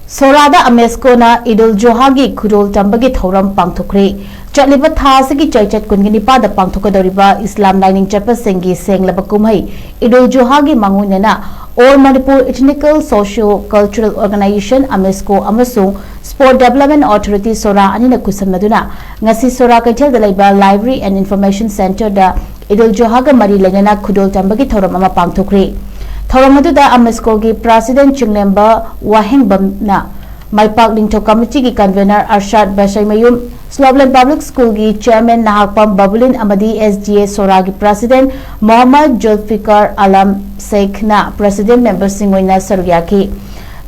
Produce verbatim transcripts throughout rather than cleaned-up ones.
ꯁꯣꯔꯥꯗ ꯑꯃꯦꯁꯀꯣꯅ ꯏꯗꯨꯜ ꯖꯨꯍꯥꯒꯤ ꯈꯨꯗꯣꯜ ꯇꯝꯕꯒꯤ ꯊꯧꯔꯝ ꯄꯥꯡꯊꯣꯛꯈ꯭ꯔꯦ꯫ ꯆꯠꯂꯤꯕ ꯊꯥ ꯑꯁꯤꯒꯤ ꯆꯩꯆꯠ ꯀꯨꯟꯒ ꯅꯤꯄꯥꯟꯗ ꯄꯥꯡꯊꯣꯛꯀꯗꯧꯔꯤꯕ ꯏꯁꯂꯥꯝ ꯂꯥꯏꯅꯤꯡ ꯆꯠꯄꯁꯤꯡꯒꯤ ꯁꯦꯡꯂꯕ ꯀꯨꯝꯍꯩ ꯏꯗꯨꯜ ꯖꯨꯍꯥꯒꯤ ꯃꯥꯡꯑꯣꯏꯅꯅ All Manipur Ethnical Socio Cultural Organization, ꯑꯃꯦꯁꯀꯣ, ꯑꯃꯁꯨꯡ Sport Development Authority, ꯁꯣꯔꯥ, ꯑꯅꯤꯅ ꯈꯨꯠꯁꯝꯅꯗꯨꯅ ꯉꯁꯤ ꯁꯣꯔꯥ ꯀꯩꯊꯦꯜꯗ ꯂꯩꯕ Library and Information Centreꯗ ꯏꯗꯨꯜ ꯖꯨꯍꯥꯒ ꯃꯔꯤ ꯂꯩꯅꯅ ꯈꯨꯗꯣꯜ ꯇꯝꯕꯒꯤ ꯊꯧꯔꯝ ꯑꯃ ꯄꯥꯡꯊꯣꯛꯈ꯭ꯔꯦ꯫ ꯊꯧꯔꯝ ꯑꯗꯨꯗ ꯑꯃꯦꯁꯀꯣꯒꯤ President ꯆꯤꯡꯂꯦꯝꯕ ꯋꯥꯍꯦꯡꯕꯝꯅ, ꯃꯥꯏꯄꯥꯛ ꯅꯤꯡꯊꯧ ꯀꯃꯤꯇꯤꯒꯤ convener ꯑꯔꯁꯥꯗ ꯕꯁꯩꯃꯌꯨꯝ, ꯁ꯭ꯂꯣꯞꯂꯦꯟ Public Schoolꯒꯤ chairman ꯅꯍꯥꯛꯄꯝ ꯕꯕꯨꯂꯤꯟ ꯑꯃꯗꯤ S D A ꯁꯣꯔꯥꯒꯤ president Mohammad ꯖꯨꯜꯐꯤꯀꯔ Alam ꯁꯦꯈꯅ president memberꯁꯤꯡ ꯑꯣꯏꯅ ꯁꯔꯨꯛ ꯌꯥꯈꯤ꯫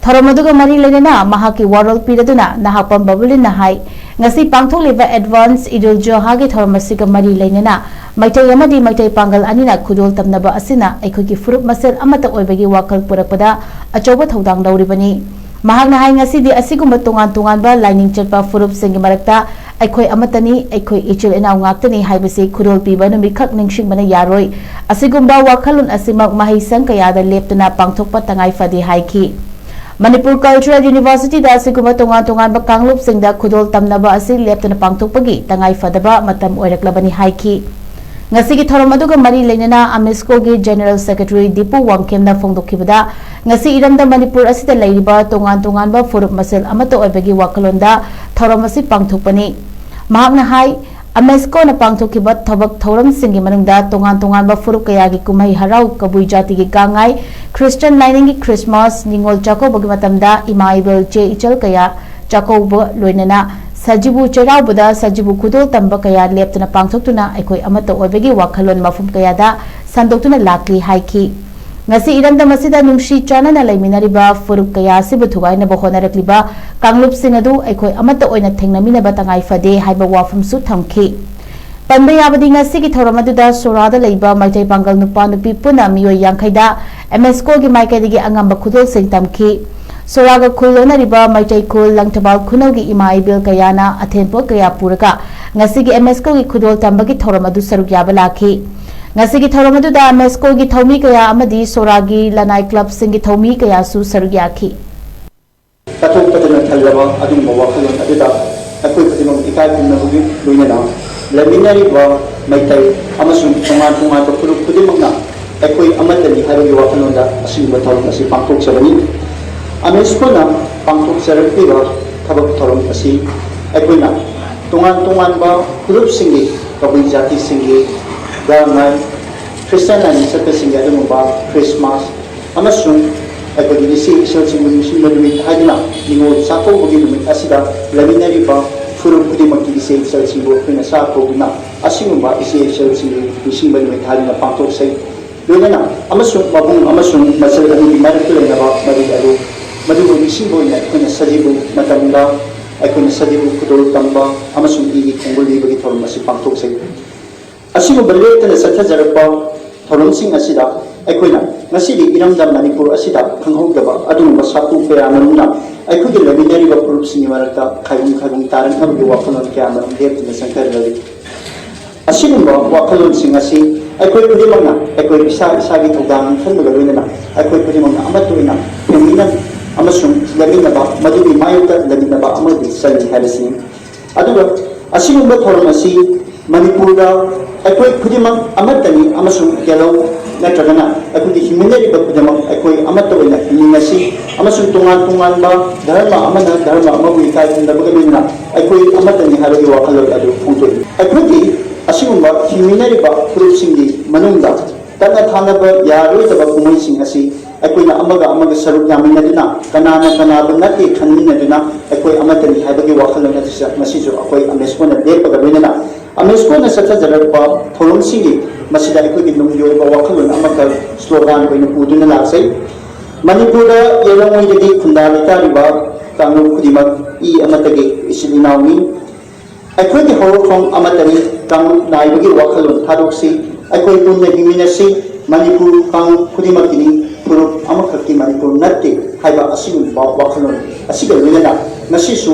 ꯊꯧꯔꯝ ꯑꯗꯨꯒ ꯃꯔꯤ ꯂꯩꯅꯅ ꯃꯍꯥꯛꯀꯤ ꯋꯥꯔꯣꯜ ꯄꯤꯔꯗꯨꯅ ꯅꯍꯥꯛꯄꯝ ꯕꯕꯨꯂꯤꯟꯅ ꯍꯥꯏ, ꯉꯁꯤ ꯄꯥꯡꯊꯣꯛꯂꯤꯕ Advance ꯏꯗꯨꯜ ꯖꯨꯍꯥꯒꯤ ꯊꯧꯔꯝ ꯑꯁꯤꯒ ꯃꯔꯤ ꯂꯩꯅꯅ ꯃꯩꯇꯩ ꯑꯃꯗꯤ ꯃꯩꯇꯩ ꯄꯥꯡꯒꯜ ꯑꯅꯤꯅ ꯈꯨꯗꯣꯜ ꯇꯝꯅꯕ ꯑꯁꯤꯅ ꯑꯩꯈꯣꯏꯒꯤ ꯐꯨꯔꯨꯞ ꯃꯁꯦꯜ ꯑꯃꯠꯇ ꯑꯣꯏꯕꯒꯤ ꯋꯥꯈꯜ ꯄꯨꯔꯛꯄꯗ ꯑꯆꯧꯕ ꯊꯧꯗꯥꯡ ꯂꯧꯔꯤꯕꯅꯤ꯫ ꯃꯍꯥꯛꯅ ꯍꯥꯏ, ꯉꯁꯤꯗꯤ ꯑꯁꯤꯒꯨꯝꯕ ꯇꯣꯉꯥꯟ ꯇꯣꯉꯥꯟꯕ ꯂꯥꯏꯅꯤꯡ ꯆꯠꯄ ꯐꯨꯔꯨꯞꯁꯤꯡꯒꯤ ꯃꯔꯛꯇ ꯑꯩꯈꯣꯏ ꯑꯃꯠꯇꯅꯤ, ꯑꯩꯈꯣꯏ ꯏꯆꯤꯜ ꯏꯅꯥꯎ ꯉꯥꯛꯇꯅꯤ ꯍꯥꯏꯕꯁꯤ ꯈꯨꯗꯣꯜ ꯄꯤꯕ ꯅꯨꯃꯤꯠꯈꯛ ꯅꯤꯡꯁꯤꯡꯕꯅ ꯌꯥꯔꯣꯏ꯫ ꯑꯁꯤꯒꯨꯝꯕ ꯋꯥꯈꯜꯂꯣꯟ ꯑꯁꯤꯃꯛ ꯃꯍꯩꯁꯪ ꯀꯌꯥꯗ ꯂꯦꯞꯇꯅ ꯄꯥꯡꯊꯣꯛꯄ ꯇꯉꯥꯏ ꯐꯗꯦ ꯍꯥꯏꯈꯤ꯫ ꯃꯅꯤꯄꯨꯔ Cultural Universityꯗ ꯑꯁꯤꯒꯨꯝꯕ ꯇꯣꯉꯥꯟ ꯇꯣꯉꯥꯟꯕ ꯀꯥꯡꯂꯨꯞꯁꯤꯡꯗ ꯈꯨꯗꯣꯜ ꯇꯝꯅꯕ ꯑꯁꯤ ꯂꯦꯞꯇꯅ ꯄꯥꯡꯊꯣꯛꯄꯒꯤ ꯇꯉꯥꯏ ꯐꯗꯕ ꯃꯇꯝ ꯑꯣꯏꯔꯛꯂꯕꯅꯤ ꯍꯥꯏꯈꯤ꯫ ꯉꯁꯤꯒꯤ ꯊꯧꯔꯝ ꯑꯗꯨꯒ ꯃꯔꯤ ꯂꯩꯅꯅ ꯑꯃꯦꯁꯀꯣꯒꯤ General Secretary ꯗꯤꯄꯨ ꯋꯥꯡꯈꯦꯝꯅ ꯐꯣꯡꯗꯣꯛꯈꯤꯕꯗ, ꯉꯁꯤ ꯏꯔꯝꯗꯝ ꯃꯅꯤꯄꯨꯔ ꯑꯁꯤꯗ ꯂꯩꯔꯤꯕ ꯇꯣꯉꯥꯟ ꯇꯣꯉꯥꯟꯕ ꯐꯨꯔꯨꯞ ꯃꯁꯦꯜ ꯑꯃꯠꯇ ꯑꯣꯏꯕꯒꯤ ꯋꯥꯈꯜꯂꯣꯟꯗ ꯊꯧꯔꯝ ꯑꯁꯤ ꯄꯥꯡꯊꯣꯛꯄꯅꯤ꯫ ꯃꯍꯥꯛꯅ ꯍꯥꯏ, ꯑꯃꯦꯁꯀꯣꯅ ꯄꯥꯡꯊꯣꯛꯈꯤꯕ ꯊꯕꯛ ꯊꯧꯔꯝꯁꯤꯡꯒꯤ ꯃꯅꯨꯡꯗ ꯇꯣꯉꯥꯟ ꯇꯣꯉꯥꯟꯕ ꯐꯨꯔꯨꯞ ꯀꯌꯥꯒꯤ ꯀꯨꯝꯍꯩ ꯍꯔꯥꯎ, ꯀꯕꯨꯏ ꯖꯥꯇꯤꯒꯤ ꯒꯥꯡꯉꯥꯏ, Christian ꯂꯥꯏꯅꯤꯡꯒꯤ Christmas, ꯅꯤꯉꯣꯜ ꯆꯥꯛꯀꯧꯕꯒꯤ ꯃꯇꯝꯗ ꯏꯃꯥ ꯏꯕꯦꯜ ꯆꯦ ꯏꯆꯜ ꯀꯌꯥ ꯆꯥꯛꯀꯧꯕ, ꯂꯣꯏꯅꯅ ꯁꯖꯤꯕꯨ ꯆꯩꯔꯥꯎꯕꯗ ꯁꯖꯤꯕꯨ ꯈꯨꯗꯣꯜ ꯇꯝꯕ ꯀꯌꯥ ꯂꯦꯞꯇꯅ ꯄꯥꯡꯊꯣꯛꯇꯨꯅ ꯑꯩꯈꯣꯏ ꯑꯃꯠꯇ ꯑꯣꯏꯕꯒꯤ ꯋꯥꯈꯜꯂꯣꯟ ꯃꯐꯝ ꯀꯌꯥꯗ ꯁꯟꯗꯣꯛꯇꯨꯅ ꯂꯥꯛꯂꯤ ꯍꯥꯏꯈꯤ꯫ ꯉꯁꯤ ꯏꯔꯝꯗꯝ ꯑꯁꯤꯗ ꯅꯨꯡꯁꯤ ꯆꯥꯟꯅꯅ ꯂꯩꯃꯤꯟꯅꯔꯤꯕ ꯐꯨꯔꯨꯞ ꯀꯌꯥ ꯑꯁꯤꯕꯨ ꯊꯨꯒꯥꯏꯅꯕ ꯍꯣꯠꯅꯔꯛꯂꯤꯕ ꯀꯥꯡꯂꯨꯞꯁꯤꯡ ꯑꯗꯨ ꯑꯩꯈꯣꯏ ꯑꯃꯠꯇ ꯑꯣꯏꯅ ꯊꯦꯡꯅꯃꯤꯟꯅꯕ ꯇꯉꯥꯏ ꯐꯗꯦ ꯍꯥꯏꯕ ꯋꯥꯐꯝꯁꯨ ꯊꯝꯈꯤ꯫ ꯄꯟꯕ ꯌꯥꯕꯗꯤ, ꯉꯁꯤꯒꯤ ꯊꯧꯔꯝ ꯑꯗꯨꯗ ꯁꯣꯔꯥꯗ ꯂꯩꯕ ꯃꯩꯇꯩ ꯄꯥꯡꯒꯜ ꯅꯨꯄꯥ ꯅꯨꯄꯤ ꯄꯨꯟꯅ ꯃꯤꯑꯣꯏ ꯌꯥꯡꯈꯩꯗ ꯑꯃꯦꯁꯀꯣꯒꯤ ꯃꯥꯏꯀꯩꯗꯒꯤ ꯑꯉꯝꯕ ꯈꯨꯗꯣꯜꯁꯤꯡ ꯇꯝꯈꯤ꯫ ꯁꯣꯔꯥꯒ ꯈꯨꯜ ꯂꯣꯟꯅꯔꯤꯕ ꯃꯩꯇꯩ ꯈꯨꯜ ꯂꯪꯊꯕꯥꯜ ꯈꯨꯅꯧꯒꯤ ꯏꯃꯥ ꯏꯕꯦꯜ ꯀꯌꯥꯅ ꯑꯊꯦꯟꯄꯣꯠ ꯀꯌꯥ ꯄꯨꯔꯒ ꯉꯁꯤꯒꯤ ꯑꯃꯦꯁꯀꯣꯒꯤ ꯈꯨꯗꯣꯜ ꯇꯝꯕꯒꯤ ꯊꯧꯔꯝ ꯑꯗꯨ ꯁꯔꯨꯛ ꯌꯥꯕ ꯂꯥꯛꯈꯤ꯫ ꯉꯁꯤꯒꯤ ꯊꯧꯔꯝ ꯑꯗꯨꯗ ꯑꯃꯦꯁꯀꯣꯒꯤ ꯊꯧꯃꯤ ꯀꯌꯥ ꯑꯃꯗꯤ ꯁꯣꯔꯥꯒꯤ ꯂꯅꯥꯏ ꯀ꯭ꯂꯕꯁꯤꯡꯒꯤ ꯊꯧꯃꯤ ꯀꯌꯥꯁꯨ ꯁꯔꯨꯛ ꯌꯥꯈꯤ꯫ ꯆꯠꯊꯣꯛ ꯄꯣꯛꯄꯗꯅ ꯊꯜꯂꯕ ꯑꯗꯨꯒꯨꯝꯕ ꯋꯥꯈꯜꯂꯣꯟ ꯑꯗꯨꯗ ꯑꯩꯈꯣꯏ ꯈꯨꯗꯤꯡꯃꯛ ꯏꯀꯥꯏ ꯈꯨꯝꯅꯕꯒꯤ ꯂꯣꯏꯅꯅ ꯂꯩꯃꯤꯟꯅꯔꯤꯕ ꯃꯩꯇꯩ ꯑꯃꯁꯨꯡ ꯇꯣꯉꯥꯟ ꯇꯣꯉꯥꯟꯕ ꯐꯨꯔꯨꯞ ꯈꯨꯗꯤꯡꯃꯛꯅ ꯑꯩꯈꯣꯏ ꯑꯃꯠꯇꯅꯤ ꯍꯥꯏꯕꯒꯤ ꯋꯥꯈꯜꯂꯣꯟꯗ ꯑꯁꯤꯒꯨꯝꯕ ꯊꯧꯔꯝ ꯑꯁꯤ ꯄꯥꯡꯊꯣꯛꯆꯕꯅꯤ꯫ ꯑꯃꯦꯁꯀꯣꯅ ꯄꯥꯡꯊꯣꯛꯆꯔꯛꯂꯤꯕ ꯊꯕꯛ ꯊꯧꯔꯝ ꯑꯁꯤ ꯑꯩꯈꯣꯏꯅ ꯇꯣꯉꯥꯟ ꯇꯣꯉꯥꯟꯕ ꯐꯨꯔꯨꯞꯁꯤꯡꯒꯤ, ꯀꯕꯨꯏ ꯖꯥꯇꯤꯁꯤꯡꯒꯤ ꯒꯥꯡꯉꯥꯏ, ꯈ꯭ꯔꯤꯁꯇꯥꯟ ꯂꯥꯏꯅꯤꯡ ꯆꯠꯄꯁꯤꯡꯒꯤ ꯑꯗꯨꯒꯨꯝꯕ ꯈ꯭ꯔꯤꯁꯃꯥꯁ ꯑꯃꯁꯨꯡ ꯑꯩꯈꯣꯏꯒꯤ ꯏꯆꯦ ꯏꯆꯜꯁꯤꯡꯕꯨ ꯅꯤꯡꯁꯤꯡꯕ ꯅꯨꯃꯤꯠ ꯍꯥꯏꯗꯨꯅ ꯅꯤꯉꯣꯜ ꯆꯥꯛꯀꯧꯕꯒꯤ ꯅꯨꯃꯤꯠ ꯑꯁꯤꯗ ꯂꯩꯃꯤꯟꯅꯔꯤꯕ ꯐꯨꯔꯨꯞ ꯈꯨꯗꯤꯡꯃꯛꯀꯤ ꯏꯆꯦ ꯏꯆꯜꯁꯤꯡꯕꯨ ꯑꯩꯈꯣꯏꯅ ꯆꯥꯛ ꯀꯧꯗꯨꯅ ꯑꯁꯤꯒꯨꯝꯕ ꯏꯆꯦ ꯏꯆꯜꯁꯤꯡꯕꯨ ꯅꯤꯡꯁꯤꯡꯕ ꯅꯨꯃꯤꯠ ꯍꯥꯏꯗꯨꯅ ꯄꯥꯡꯊꯣꯛꯆꯩ꯫ ꯂꯣꯏꯅꯅ ꯑꯃꯁꯨꯡ ꯃꯕꯨꯡ ꯑꯃꯁꯨꯡ ꯃꯆꯜ ꯑꯅꯤꯒꯤ ꯃꯔꯛꯇ ꯂꯩꯅꯕ ꯃꯔꯤ ꯑꯗꯨ, ꯃꯗꯨꯕꯨ ꯅꯤꯡꯁꯤꯡꯕ ꯑꯣꯏꯅ ꯑꯩꯈꯣꯏꯅ ꯁꯖꯤꯕꯨ ꯃꯇꯝꯗ ꯑꯩꯈꯣꯏꯅ ꯁꯖꯤꯕꯨ ꯈꯨꯗꯣꯜ ꯇꯝꯕ ꯑꯃꯁꯨꯡ ꯏꯒꯤ ꯈꯣꯡꯒꯨꯜ ꯂꯤꯕꯒꯤ ꯊꯧꯔꯝ ꯑꯁꯤ ꯄꯥꯡꯊꯣꯛꯆꯩ꯫ ꯑꯁꯤꯒꯨꯝꯕ ꯂꯦꯞꯇꯅ ꯆꯠꯊꯖꯔꯛꯄ ꯊꯧꯔꯝꯁꯤꯡ ꯑꯁꯤꯗ ꯑꯩꯈꯣꯏꯅ ꯉꯁꯤꯗꯤ ꯏꯔꯝꯗꯝ ꯃꯅꯤꯄꯨꯔ ꯑꯁꯤꯗ ꯈꯪꯍꯧꯗꯕ ꯑꯗꯨꯒꯨꯝꯕ ꯁꯥꯐꯨ ꯀꯌꯥ ꯃꯔꯨꯝꯅ ꯑꯩꯈꯣꯏꯒꯤ ꯂꯩꯃꯤꯟꯅꯔꯤꯕ ꯐꯨꯔꯨꯞꯁꯤꯡꯒꯤ ꯃꯔꯛꯇ ꯈꯥꯏꯕꯨꯡ ꯈꯥꯏꯕꯨꯡ ꯇꯥꯔꯛꯅꯕꯒꯤ ꯋꯥꯈꯜꯂꯣꯟ ꯀꯌꯥ ꯃꯔꯨꯝ ꯂꯦꯞꯇꯅ ꯆꯪꯊꯔꯛꯂꯤ꯫ ꯑꯁꯤꯒꯨꯝꯕ ꯋꯥꯈꯜꯂꯣꯟꯁꯤꯡ ꯑꯁꯤ ꯑꯩꯈꯣꯏ ꯈꯨꯗꯤꯡꯃꯛꯅ ꯑꯩꯈꯣꯏ ꯏꯁꯥ ꯏꯁꯥꯒꯤ ꯊꯧꯗꯥꯡ ꯈꯟꯕꯒ ꯂꯣꯏꯅꯅ ꯑꯩꯈꯣꯏ ꯈꯨꯗꯤꯡꯃꯛꯅ ꯑꯃꯠꯇ ꯑꯣꯏꯅ ꯐꯦꯃꯤꯂꯤ ꯑꯃꯁꯨꯡ ꯂꯩꯃꯤꯟꯅꯕ, ꯃꯗꯨꯒꯤ ꯃꯥꯌꯣꯛꯇ ꯂꯩꯃꯤꯟꯅꯕ ꯑꯃꯗꯤ ꯆꯪꯏ ꯍꯥꯏꯕꯁꯤꯅꯤ꯫ ꯑꯗꯨꯒ ꯑꯁꯤꯒꯨꯝꯕ ꯊꯧꯔꯝ ꯑꯁꯤ ꯃꯅꯤꯄꯨꯔꯗ ꯑꯩꯈꯣꯏ ꯈꯨꯗꯤꯡꯃꯛ ꯑꯃꯠꯇꯅꯤ ꯑꯃꯁꯨꯡ ꯌꯦꯜꯍꯧ ꯅꯠꯇ꯭ꯔꯒꯅ ꯑꯩꯈꯣꯏꯒꯤ ꯍꯤꯡꯃꯤꯟꯅꯔꯤꯕ ꯈꯨꯗꯤꯡꯃꯛ ꯑꯩꯈꯣꯏ ꯑꯃꯠꯇ ꯑꯣꯏꯅ ꯍꯤꯡꯃꯤꯟꯅꯁꯤ ꯑꯃꯁꯨꯡ ꯇꯣꯉꯥꯟ ꯇꯣꯉꯥꯟꯕ ꯙꯔꯃ ꯑꯃꯅ ꯙꯔꯃ ꯑꯃꯕꯨ ꯏꯀꯥꯏ ꯈꯨꯝꯅꯕꯒ ꯂꯣꯏꯅꯅ ꯑꯩꯈꯣꯏ ꯑꯃꯠꯇꯅꯤ ꯍꯥꯏꯕꯒꯤ ꯋꯥꯈꯜꯂꯣꯟ ꯑꯗꯨ ꯐꯣꯡꯗꯣꯛꯏ꯫ ꯑꯩꯈꯣꯏꯒꯤ ꯑꯁꯤꯒꯨꯝꯕ ꯍꯤꯡꯃꯤꯟꯅꯔꯤꯕ ꯐꯨꯔꯨꯞꯁꯤꯡꯒꯤ ꯃꯅꯨꯡꯗ ꯇꯠꯅ ꯊꯥꯅꯕ ꯌꯥꯔꯣꯏꯗꯕ ꯀꯨꯝꯍꯩꯁꯤꯡ ꯑꯁꯤ ꯑꯩꯈꯣꯏꯅ ꯑꯃꯒ ꯑꯃꯒ ꯁꯔꯨꯛ ꯌꯥꯃꯤꯟꯅꯗꯨꯅ ꯀꯅꯥꯅ ꯀꯅꯥꯕꯨ ꯅꯠꯇꯦ ꯈꯟꯃꯤꯟꯅꯗꯨꯅ ꯑꯩꯈꯣꯏ ꯑꯃꯠꯇꯅꯤ ꯍꯥꯏꯕꯒꯤ ꯋꯥꯈꯜꯂꯣꯟ ꯑꯁꯤꯁꯨ ꯉꯁꯤꯁꯨ ꯑꯩꯈꯣꯏ ꯑꯃꯦꯁꯀꯣꯅ ꯂꯦꯞꯄꯒ ꯂꯣꯏꯅꯅ ꯑꯃꯦꯁꯀꯣꯅ ꯆꯠꯊꯖꯔꯛꯄ ꯊꯧꯔꯝꯁꯤꯡꯒꯤ ꯃꯁꯤꯗ ꯑꯩꯈꯣꯏꯒꯤ ꯅꯨꯡꯒꯤ ꯑꯣꯏꯕ ꯋꯥꯈꯜꯂꯣꯟ ꯑꯃꯈꯛ ꯁ꯭ꯂꯣꯒꯥꯟ ꯑꯣꯏꯅ ꯄꯨꯗꯨꯅ ꯂꯥꯛꯆꯩ꯫ ꯃꯅꯤꯄꯨꯔꯗ ꯌꯦꯜꯍꯧꯉꯩꯗꯒꯤ ꯈꯨꯟꯗꯥ ꯂꯩꯇꯥꯔꯤꯕ ꯀꯥꯡꯂꯨꯞ ꯈꯨꯗꯤꯡꯃꯛ ꯏ ꯑꯃꯠꯇꯒꯤ ꯏꯆꯤꯜ ꯏꯅꯥꯎꯅꯤ꯫ ꯑꯩꯈꯣꯏꯒꯤ ꯍꯧꯔꯛꯐꯝ ꯑꯃꯠꯇꯅꯤ꯫ ꯀꯥꯡꯂꯨꯞ ꯅꯥꯏꯕꯒꯤ ꯋꯥꯈꯜꯂꯣꯟ ꯊꯥꯗꯣꯛꯁꯤ꯫ ꯑꯩꯈꯣꯏ ꯄꯨꯟꯅ ꯍꯤꯡꯃꯤꯟꯅꯁꯤ꯫ ꯃꯅꯤꯄꯨꯔ ꯀꯥꯡꯂꯨꯞ ꯈꯨꯗꯤꯡꯃꯛꯀꯤꯅꯤ, ꯐꯨꯔꯨꯞ ꯑꯃꯈꯛꯀꯤ ꯃꯅꯤꯄꯨꯔ ꯅꯠꯇꯦ ꯍꯥꯏꯕ ꯑꯁꯤꯒꯨꯝꯕ ꯋꯥꯈꯜꯂꯣꯟ ꯑꯁꯤꯒ ꯂꯣꯏꯅꯅ ꯉꯁꯤꯁꯨ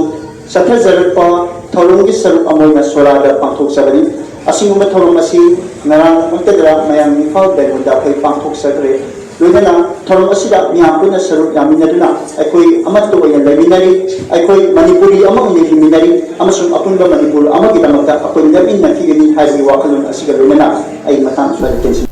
ꯆꯠꯊꯖꯔꯛꯄ ꯊꯧꯔꯝꯒꯤ ꯁꯔꯨꯛ ꯑꯃ ꯑꯣꯏꯅ ꯁꯣꯔꯥꯗ ꯄꯥꯡꯊꯣꯛꯆꯕꯅꯤ꯫ ꯑꯁꯤꯒꯨꯝꯕ ꯊꯧꯔꯝ ꯑꯁꯤ ꯉꯔꯥꯡ ꯃꯛꯇꯗ ꯃꯌꯥꯝ ꯏꯝꯐꯥꯜ ꯕꯦꯂꯨꯟꯗ ꯑꯩꯈꯣꯏ ꯄꯥꯡꯊꯣꯛꯆꯈ꯭ꯔꯦ꯫ ꯂꯣꯏꯅꯅ ꯊꯧꯔꯝ ꯑꯁꯤꯗ ꯃꯤꯌꯥꯝ ꯄꯨꯟꯅ ꯁꯔꯨꯛ ꯌꯥꯃꯤꯟꯅꯗꯨꯅ ꯑꯩꯈꯣꯏ ꯑꯃꯠꯇ ꯑꯣꯏꯅ ꯂꯩꯃꯤꯟꯅꯔꯤ, ꯑꯩꯈꯣꯏ ꯃꯅꯤꯄꯨꯔꯤ ꯑꯃ ꯑꯣꯏꯅ ꯍꯤꯡꯃꯤꯟꯅꯔꯤ ꯑꯃꯁꯨꯡ ꯑꯄꯨꯟꯕ ꯃꯅꯤꯄꯨꯔ ꯑꯃꯒꯤꯗꯃꯛꯇ ꯑꯩꯈꯣꯏ ꯂꯦꯞꯃꯤꯟꯅꯈꯤꯒꯅꯤ ꯍꯥꯏꯕꯒꯤ ꯋꯥꯈꯜꯂꯣꯟ ꯑꯁꯤꯒ ꯂꯣꯏꯅꯅ ꯑꯩ ꯃꯇꯥꯡ ꯑꯁꯤꯗ ꯇꯦꯟꯁꯤꯟ